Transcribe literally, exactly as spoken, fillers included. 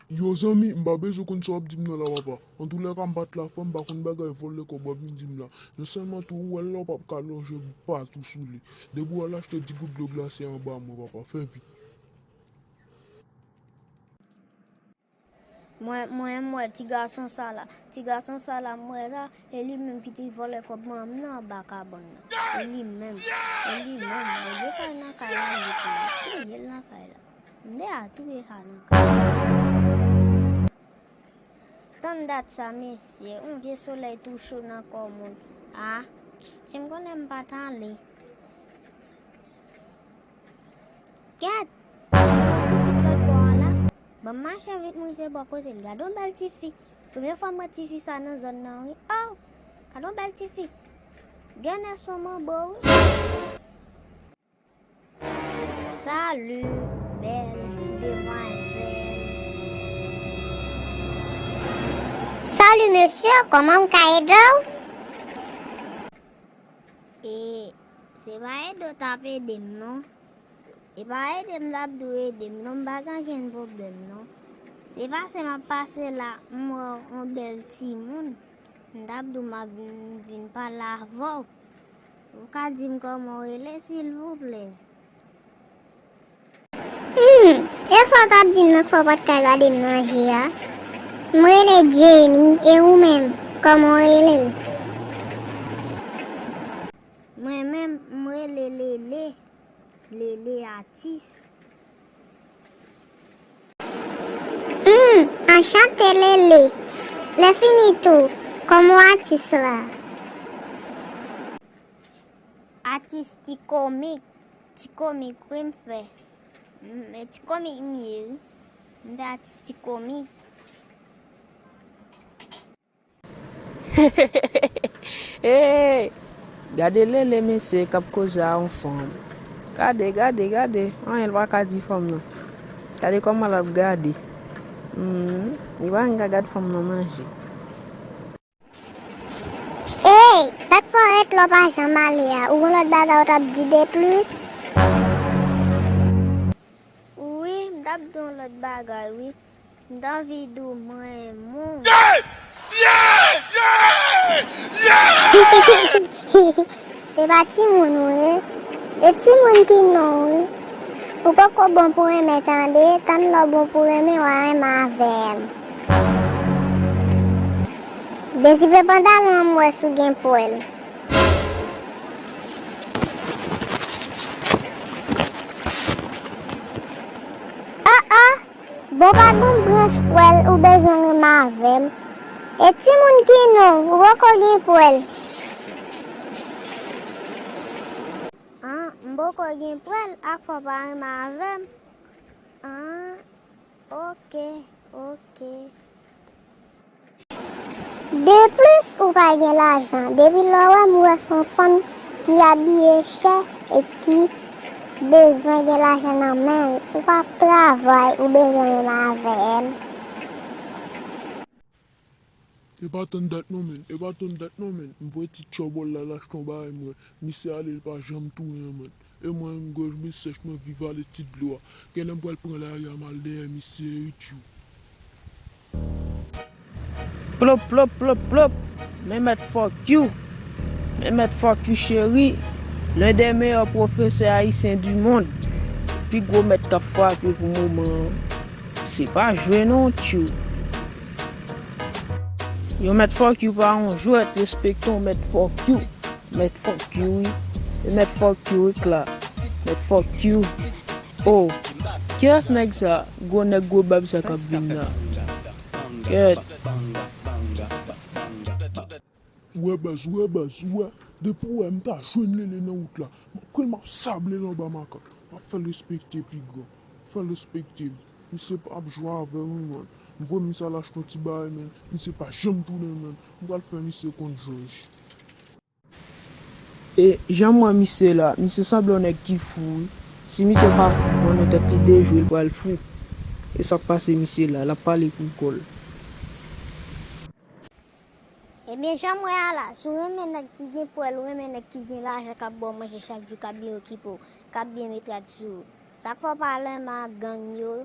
Yo zanmi, m pa bezwen konn sa w ap di m nan la papa. Antoulèka m pa t la frè m, m pa konn bagay vòlè kòb w ap vin di m la. Non sèlman tou ou wè l la w p ap ka lonje patou sou li. Depi w al achte di gout dlo glase anba mwen papa, fè vit. Mwen, mwen, m wè ti gason sa la. Ti gason sa la, m wè la, e li menm ki te vòlè kòb manman m nan anba kabann nan. E li menm, e li menm, mwen gen kay nan kay la, li tou, touye l nan kay la. M deja touye sa nan kay la. Tann dat sa, mesye, yon vye solèy tou cho nan kò moun. A, si m konnen m pa t ale. Kèt! Se yon ti fi k lòt bò a la. Ban m mache vit m rive bò kote l. Gade yon bèl ti fi. Premye fwa m wè ti fi sa nan zòn nan wi. Oh! Gade yon bèl ti fi. Genlè se yon manbo wi. Salut, bèl ti demwazèl. Salut mesye, kòman m ka ede w? E se pa ede w t ap ede m non. E pa ede m t ap di w ede m non, m pa gen ankenn pwoblèm non. Se pase m ap pase la, m wè yon bèl timoun. M t ap di w m ap vin pale avè w. Ou ka di m kòman w rele silvouplè? Hmm, e sa w t ap di m nan k fè w pa t ka gade m manje a? M rele Jenny, e ou menm, kòman w rele? Mwen menm, m rele Lele. Lele atis. Hmm, anchante Lele. Lèfini tou, kòman w atis la? Atis ti komik. Ti komik wi m fè. M, e ti komik m ye wi. M fè atis ti komik. Hey! Gade Lele mesye k ap koze a yon fanm. Gade, gade, gade. Anyen l pa ka di fanm nan. Gade kòman l ap gade. Hmm, li pa menm ka gad fanm nan manje. Hey! Sa k fè w ret la w pa janm ale a? Ou gon lòt bagay ou t ap di de plis? Wi, m t ap di yon lòt bagay wi. M t anvi di w m renmen w. Se pa timoun ou ye? E timoun ki non w wi. Ou poko bon pou renmen tande, tann lè w bon pou renmen w a renmen avè m. Dezipe pantalon an m wè si w gen pwèl. Oh oh! Bon pa gon branch pwèl ou bezwen renmen avè m. E timoun ki non w, ou poko gen pwèl. An, m poko gen pwèl ak fò w pa renmen avè m. An, oke, oke. Deplis ou pa gen lajan, depi lè w wè m ou wè se yon fanm ki abiye chè e ki bezwen gen lajan nan men l, ou pa ap travay ou bezwen renmen avè m. E pa tann dat non menn, e pa tann dat non menn, m voye ti tchòbòl la al achte yon bagay mwen, misye ale l pa janm tounen menn. E mwen menm gòj mwen sèch mwen viv ale ti dlo a. Genlè m pral pran lari a m al dèyè misye wi tjou. Plop plop plop plop. Men mèt fuck you. Men mèt fuck you cheri. L'un des meilleurs professeurs haïtiens du monde. Pi gwo mèt k ap frape pou moman an. Se pa jwe non tjou. Yon mèt fuck you pa yon jwèt, respekte yon mèt fuck you. Mèt fuck you wi. E mèt fuck you wi Kla. Mèt fuck you. Oh. Kiyès nèg sa? Gwo nèg gwo bab sa k ap vin la. Kèt. Ou wè baz, ou wè baz, ou wè. Depi w wè m ta jwenn Lele nan wout la, m ap pran l m ap sable l anba makak. M ap fè l respekte pi gran. Fè l respekte m. Misye p ap jwe avè w non man. M voye misye al achte yon ti bagay men misye pa janm tounen menm. M pral fè misye konn jòj. E jan m wè misye la, misye sanble yon nèg ki fou wi. Si misye pa fou, konnen tèt li dejwe, li pral fou. E sa k pase misye la, l ap pale pou kò l. Ebyen jan m wè a la, si w renmen nèg ki gen pwèl, ou renmen nèg ki gen lajan k ap ba w manje chak jou, k ap byen okipe w, k ap byen met rad sou ou, sa k fè w pa renmen ak gang yo?